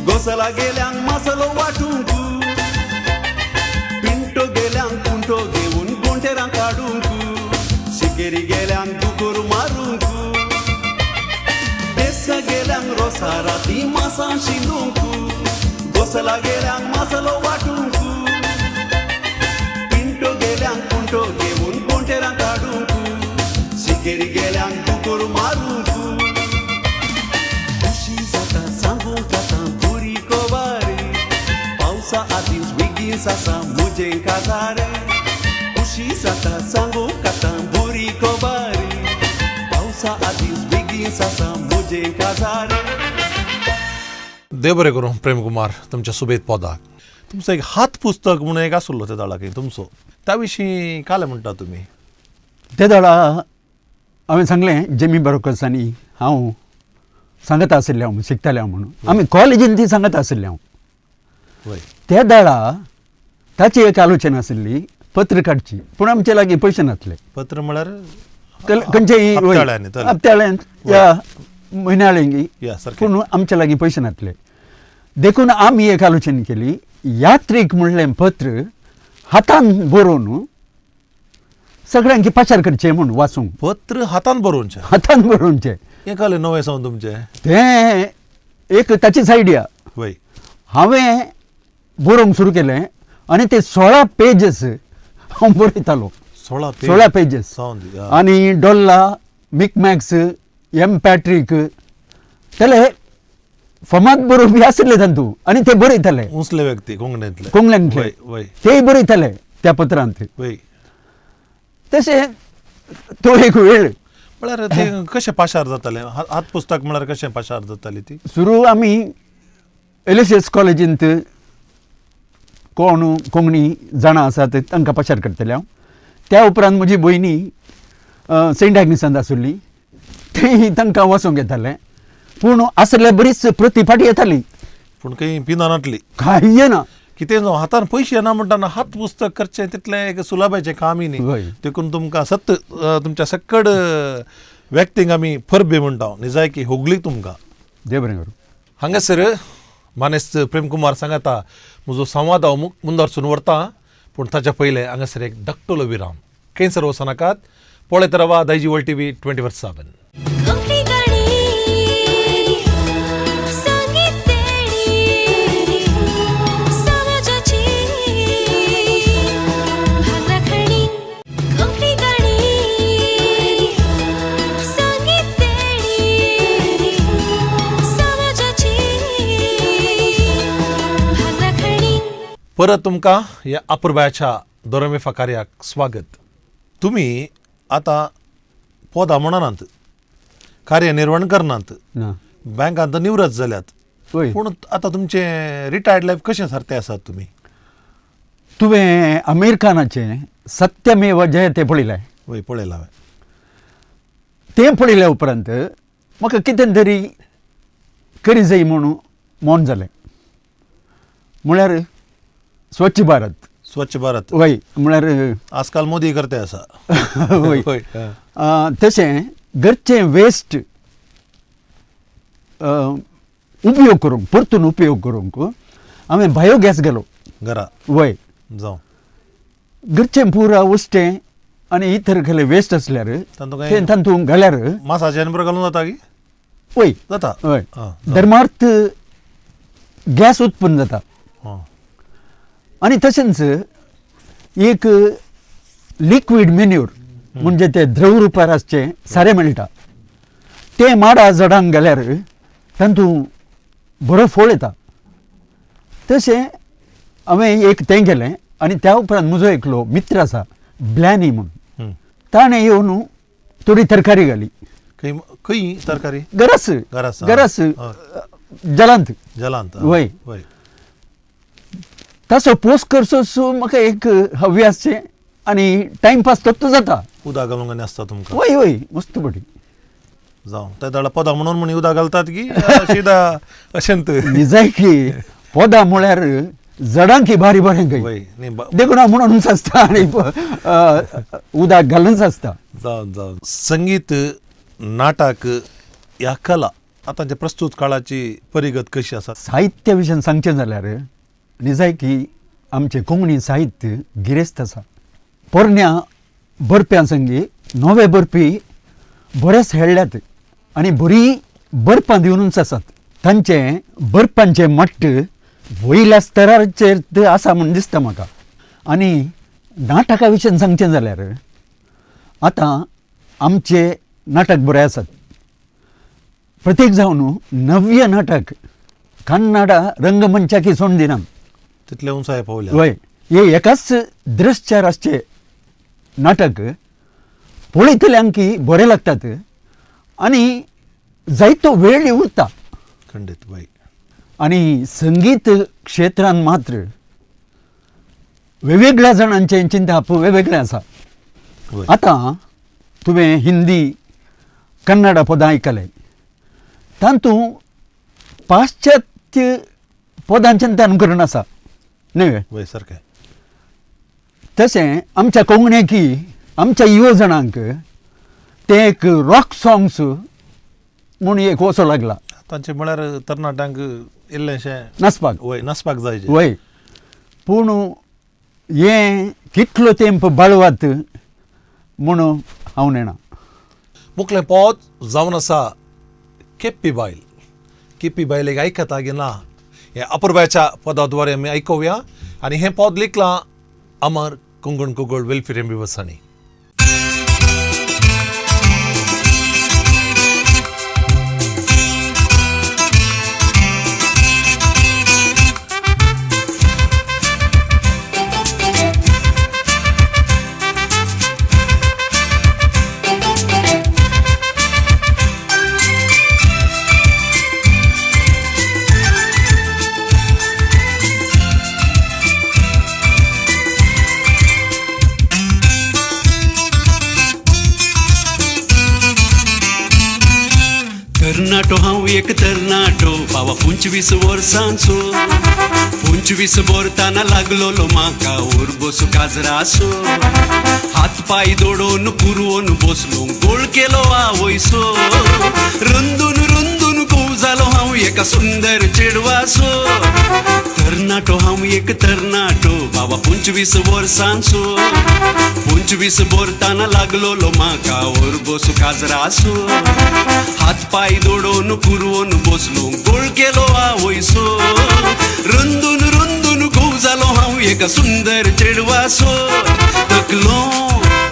[SPEAKER 3] गोसला गेल्यांक मासलो वाटूंक पिंटो गेल्यांक कुंटो घेवन गोंटेरां काडूंक शिकेरी गेल्यांक दुकोर मारूंक देसा गेल्यांक रोसा राती मासां शिंदूंक गोसला गेल्यांक मासलो वाटूंक पिंटो गेल्यांक कुंटो घेवन गोंटेरां काडूंक शिकेरी गेल्यांक दुकोर मारूंक खुशी जाता सांगूंक आतां बरी कोबारी पावसा आदींच बेगीन आसा म्हजें काजार खुशी जाता सांगूंक आतां बरी कोबारी पावसा आदींच बेगीन आसा म्हजें काजार.
[SPEAKER 1] देव बरें करूं प्रेमकुमार तुमच्या सुबेद पोदाक. तुमचो एक हात पुस्तक म्हणून एक आसलो त्या दाळाक तुमचो, त्या विशीं कालें म्हणटा तुमी?
[SPEAKER 2] ते दाडा हांवें सांगलें जेमी बरोकस आनी हांव सांगत आशिल्लें हांव शिकतालें हांव म्हणून आमी कॉलेजीन ती सांगत आशिल्लें हांव. त्या दाडा ताची एक आलोचना आशिल्ली पत्र काडची, पूण आमचे लागीं पयशे नासले.
[SPEAKER 1] पत्र म्हळ्यार
[SPEAKER 2] खंयचेय हप्त्याळ्यांत या म्हयन्याळें, पूण आमचे लागीं पयशे नासले. देखून आमी एक आलोचना केली, यात्रीक म्हणलें पत्र हातान बरोवन सगळ्यांकी पाचार करचें म्हूण वाचूंक.
[SPEAKER 1] पत्र हातान बरोवचें?
[SPEAKER 2] हातान बरोवचें.
[SPEAKER 1] हें कळ्ळें नवें सावन तुमचें
[SPEAKER 2] तें एक ताचीच आयडिया.
[SPEAKER 1] वय.
[SPEAKER 2] हांवें बरोवंक सुरू केलें आनी ते 16 पेजीस हांव बरयतालो. 16 पेजीस. आनी डोल्ला, मिकमॅक्स, एम पॅट्रीक तेले फमाद बरोवपी आशिल्ले तातूंत आनी ते बरयताले.
[SPEAKER 1] उंचले व्यक्ती कोंकणींतले.
[SPEAKER 2] कोंकणींतले तेय बरयताले त्या पत्रांत. तशें तो एक वेळ
[SPEAKER 1] म्हळ्यार ते कशें पाशार जातालें? हात पुस्तक म्हळ्यार कशें पाशार जाताली ती?
[SPEAKER 2] सुरू आमी एल एस एस कॉलेजींत कोण कोंकणी जाणां आसात तांकां पाशार करतले हांव. त्या उपरांत म्हजी भयणी सेंट आग्नेसांत आशिल्ली, तेय तांकां वाचूंक येतालें. पूण आसले बरीच प्रती फाटी येताली,
[SPEAKER 1] पूण खंय पिना नासली,
[SPEAKER 2] कांय येना.
[SPEAKER 1] कितें जावं हातान पयशे येना म्हणटाना हात पुस्तक करचें तितलें एक सुलभाचें कामय न्ही. देखून तुमकां सत तुमच्या सक्कड व्यक्तींक आमी परबी म्हणटा, निजायकी होगली तुमकां.
[SPEAKER 2] देव बरें करूं.
[SPEAKER 1] हांगासर मानेस्त प्रेमकुमार सांगता म्हजो संवाद हांव मुंदारसून व्हरता, पूण ताच्या पयलें हांगासर एक धाकटुलो विराम. खंयसर वचनाकात, पळयत रावा दायजी वर्ल्ड टीव्ही 24/7. परत तुमकां ह्या अपुरबायाच्या दोरमेफा कार्याक स्वागत. तुमी आतां पोदां म्हणनात, कार्यनिर्वण करनात, बँकांत निवृत्त जाल्यात, पूण आतां तुमचें रिटायर्ड लायफ कशें सारतें आसात तुमी?
[SPEAKER 2] तुवें आमीर खानाचें सत्यमेव जयते पळयलें?
[SPEAKER 1] वय पळयलां हांवें.
[SPEAKER 2] तें पळयल्या उपरांत म्हाका कितें तरी करी जाय म्हणून मन जालें. म्हळ्यार स्वच्छ भारत.
[SPEAKER 1] स्वच्छ भारत.
[SPEAKER 2] वय म्हळ्यार
[SPEAKER 1] आजकाल मोदी करते आसा.
[SPEAKER 2] वय. तशें घरचें वेस्ट उपयोग करूंक, परतून उपयोग करूंक हांवें बायोगॅस गेलो
[SPEAKER 1] घरा.
[SPEAKER 2] वय.
[SPEAKER 1] जावं
[SPEAKER 2] घरचें पुरा उश्टें आनी इतर कसलें वेस्ट आसल्यार तें तातूंत घाल्यार
[SPEAKER 1] मासाचे बरोबर घालूंक जाता की?
[SPEAKER 2] वय
[SPEAKER 1] जाता.
[SPEAKER 2] हय. धर्मार्थ गॅस उत्पन्न जाता. आनी तशेंच एक लिक्वीड मेन्यूर म्हणजे ते द्रव रुपार आसचें सारें मेळटा. तें माडा झाडांक घाल्यार तातूंत बरो फळ येता. तशें हांवें एक तें केलें आनी त्या उपरांत म्हजो एकलो मित्र आसा ब्लॅनी म्हूण, ताणें येवन थोडी तरकारी घाली.
[SPEAKER 1] खंय खंय तरकारी?
[SPEAKER 2] गरस गरस जलांत
[SPEAKER 1] जलांत.
[SPEAKER 2] वय
[SPEAKER 1] वय.
[SPEAKER 2] ताचो पोस करचो सो म्हाका एक हव्यासचें आनी टायमपास तत्तो जाता.
[SPEAKER 1] उदक घालूंक आनी आसता तुमकां?
[SPEAKER 2] वय वय मस्त पटी
[SPEAKER 1] जावं ते दाडा पदां म्हणून म्हण उदक घालतात की शिदा अशेंत?
[SPEAKER 2] निजायकी पदां म्हळ्यार जडांकी बारी बरें खंय, देखून हांव म्हणूनच आसता आनी उदक घालूनच आसता.
[SPEAKER 1] जावं जावं. संगीत, नाटक ह्या कला आतांच्या प्रस्तूत काळाची परिगत कशी आसा?
[SPEAKER 2] साहित्य विशयान सांगचें जाल्यार निजायकी आमचें कोंकणी साहित्य गिरेस्त आसा. पोरण्या बरप्यां संगी नवे बरपी बरेच हेळ्ळ्यात आनी बरीं बरपां दिवनूच आसात. तांचें बरपांचें मट्ट वयल्या स्तराचेर तें आसा म्हूण दिसता म्हाका. आनी नाटका विशयान सांगचें जाल्यार आतां आमचे नाटक बरें आसात. प्रत्येक जावन नव्य नाटक कन्नडा रंगमंचाकी सोडून दिना
[SPEAKER 1] तितले उंचाय पावल्या.
[SPEAKER 2] वय, हे एकाच दृश्यार आसचे नाटक पळयतल्यांकी बरें लागतात आनी जायतो वेळ उरता.
[SPEAKER 1] खंडीत. वय.
[SPEAKER 2] आनी संगीत क्षेत्रान मात्र वेगवेगळ्या जाणांचें चिंतप वेगवेगळें आसा. आतां तुवें हिंदी कन्नडा पदां आयकलें, तातूंत पाश्चात्य पदांचें अनुकरण आसा न्हय?
[SPEAKER 1] वय सारकें.
[SPEAKER 2] तशें आमच्या कोंकणीकी आमच्या युवजणांक तें एक रॉक सॉंग्स म्हूण एक वचो लागला.
[SPEAKER 1] तांचे म्हळ्यार तरणाट्यांक इल्लेंशें
[SPEAKER 2] नाचपाक.
[SPEAKER 1] वय, नाचपाक जाय.
[SPEAKER 2] वय, पूण हें कितलो तेंप बाळवात म्हूण हांव नेणा.
[SPEAKER 1] मुखलें पद जावन आसा केप्पी बायल. केप्पी बायलेक आयकता गी ना हें अपुरबायच्या पदा द्वारे आमी आयकुया आनी हें पद लिखलां अमर कुंगण कुगळ वेलफेर एमबीबसांनी.
[SPEAKER 3] तरणाटो हांव एक तरणाटो बाबा 25 वर्सांचो, 25 वर्ताना लागलोलो म्हाका उरबोसो काजरासो, हात पांय दोडोवन पुरवोन बसलो गोळ केलो आवयसो, रुंदून रुंदून घोव जालो हांव एका सुंदर चेडवासो. तरणाटो हांव एक तरणाटो बाबा 25 वर्सांचो, 25 वर्ताना लागलोलो म्हाका उरबोसो काजरासो, हात पांय दोडोवन पुरवोन बसलो गोळ केलो आवयसो, रुंदून रुंदून घोव जालो हांव एका सुंदर चेडवासो. तकलो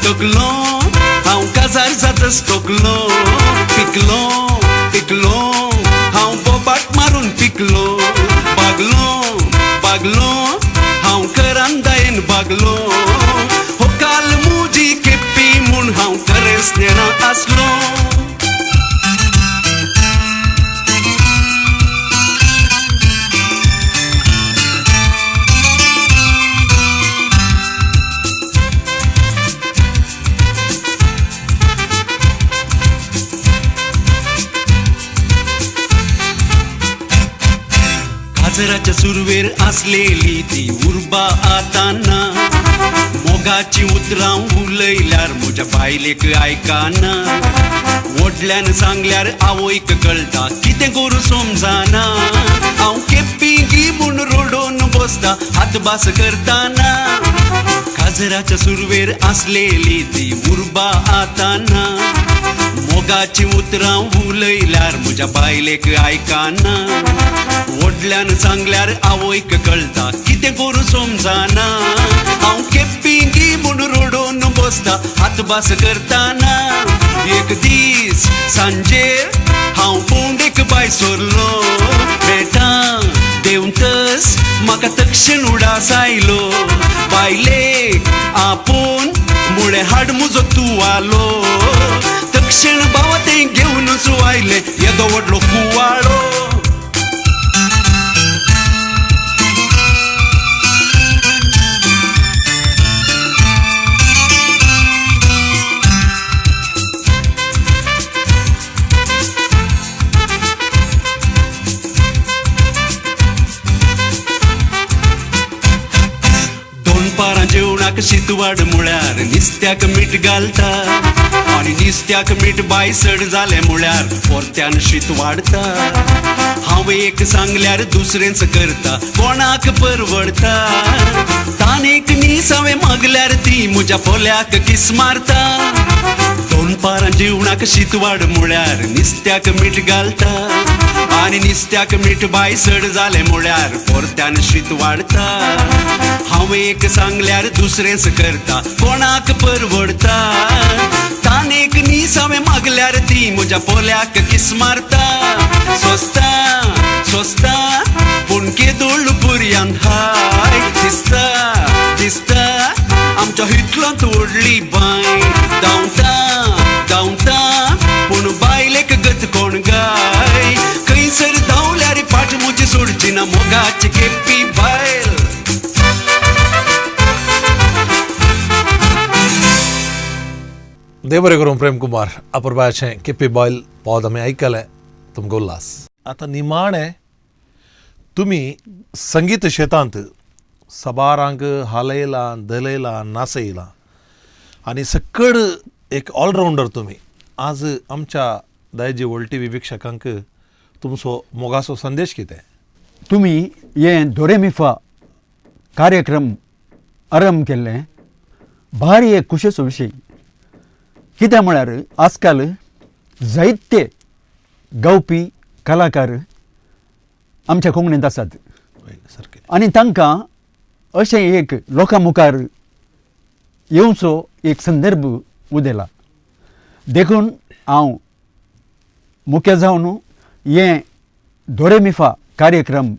[SPEAKER 3] तकलो हांव काजार जातच तकलो, पिकलो पिकलो हांव बोबाट मारून पिकलो, बागलो बागलो हांव करांदायेन बागलो, हो काल मुजी केप्पी म्हूण हांव खरेंच नेणा आसलो. काजराच्या सुरवेर आसलेली ती उर्बा आताना, मोगाची उतरां उलयल्यार म्हज्या बायलेक आयकाना, व्हडल्यान सांगल्यार आवयक कळटा कितें करूं समजना, हांव केप्पी गी म्हूण रडोवन बसता हात भास करताना. काजराच्या सुरवेर आसलेली ती उर्बा आताना, मोगाची उतरां उलयल्यार म्हज्या बायलेक आयकाना, व्हडल्यान सांगल्यार आवयक कळटा कितें करूं समजना, हांव केप्पी गी पूण रडून बसता हात बास करताना. एक दीस सांजेर हांव पोंडेक बाय सोरलो बेटा देंवतस म्हाका तक्षण उडास आयलो बायलेक आपूण मुळे हाड मुजो तूं आलो तक्षण भावा तें घेवनूच आयलें येदो व्हडलो कुवाळो. दोनपारां जेवणाक शीत वाड म्हळ्यार निस्त्याक मीठ घालता आनी निस्त्याक मीठ बाय चड जालें म्हळ्यार परत्यान शीत वाडता. हांव एक सांगल्यार दुसरेंच करता कोणाक परवडता. तानेक नीस हांवें मागल्यार ती म्हज्या पोल्याक किस मारता. दोनपारां जेवणाक शीत वाड म्हळ्यार निस्त्याक मीठ घालता आनी निस्त्याक मीठ बाय चड जालें म्हळ्यार परत्यान शीत वाडता. हांव एक सांगल्यार दुसरेंच करता कोणाक परवडता. तानेक नीस हांवें मागल्यार ती म्हज्या पोल्याक किस मारता. सोंसता सोंसता पूण केदोळ पुरयान हाय दिसता दिसता आमच्या हितलोंत व्हडली बांय. धांवता धांवता पूण बायलेक गत कोण गाय खंयसर धांवल्यार फाट म्हजी सोडची ना मोगाची केपी बायल.
[SPEAKER 1] देव बरें करूं प्रेम कुमार अपुरबायाचें केपी बायल पद आमी आयकलें तुमकां उल्हास. आतां निमाणें तुमी संगीत शेतांत सबारांक हालयलां धलयलां नाचयलां आनी सकड एक ऑलरावंडर तुमी. आज आमच्या दायजी वर्ल्ड टीव्ही वीक्षकांक तुमचो मोगाचो संदेश कितें?
[SPEAKER 2] तुमी हे दोरेमिफा कार्यक्रम आरंभ केल्ले भारी एक खुशेचो विशय. कित्याक म्हळ्यार आजकाल जायते गावपी कलाकार आमच्या कोंकणींत आसात
[SPEAKER 1] सारकें
[SPEAKER 2] आनी तांकां अशें एक लोकां मुखार येवचो एक संदर्भ उदेला. देखून हांव मुख्य जावन हें दोरेमिफा कार्यक्रम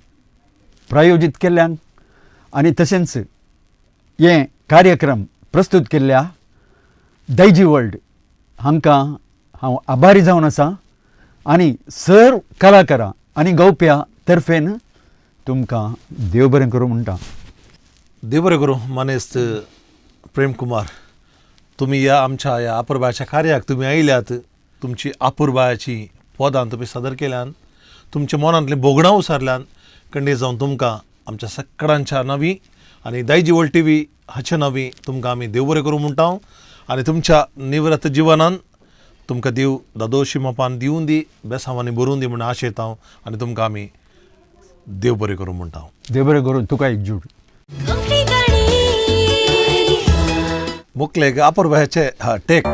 [SPEAKER 2] प्रायोजीत केल्ल्यान आनी तशेंच हें कार्यक्रम प्रस्तूत केल्ल्या दायजी वर्ल्ड हांकां हांव आभारी जावन आसा आनी सर कलाकारां आनी गावप्या तर्फेन तुमकां देव बरें करूं म्हणटा.
[SPEAKER 1] देव बरें करूं मानेस्त प्रेम कुमार, तुमी ह्या आमच्या ह्या आपुरबायाच्या कार्याक तुमी आयल्यात, तुमची आपुरबायाची पदां तुमी सादर केल्यान, तुमच्या मनांतलीं भोगणां उसारल्यान कंडे जावन तुमकां आमच्या सगळ्यांच्या नांवी आनी दायजी वर्ल्ड टीव्ही हाच्या नांवी तुमकां आमी देव बरें करूं म्हणटा आनी तुमच्या निवृत्त जिवनान तुमकां देव दादोशी मापान दिवूं दी, बेसांवांनी भरून दी म्हूण आशेता हांव आनी तुमकां आमी देव बरें करूं म्हणटा.
[SPEAKER 2] देव बरें करूं तुका एक जूड.
[SPEAKER 1] मुकलेक आपुरबायाचे हा टेक.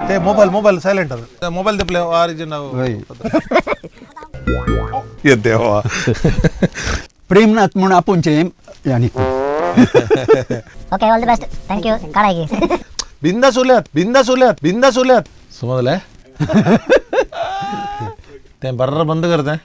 [SPEAKER 1] ते मोबायल मोबायल सायलेंट आसा, मोबायल दिपले ऑरिजिन
[SPEAKER 2] हय.
[SPEAKER 1] ये देवा.
[SPEAKER 2] प्रेमनाथ म्हूण आपूणचें आनी
[SPEAKER 4] okay, all the best, thank you. काढाय
[SPEAKER 1] बिंदास उरल्यात बिंदास उरल्यात बिंदास उरल्यात समजलें. तें बर्र बंद करतें.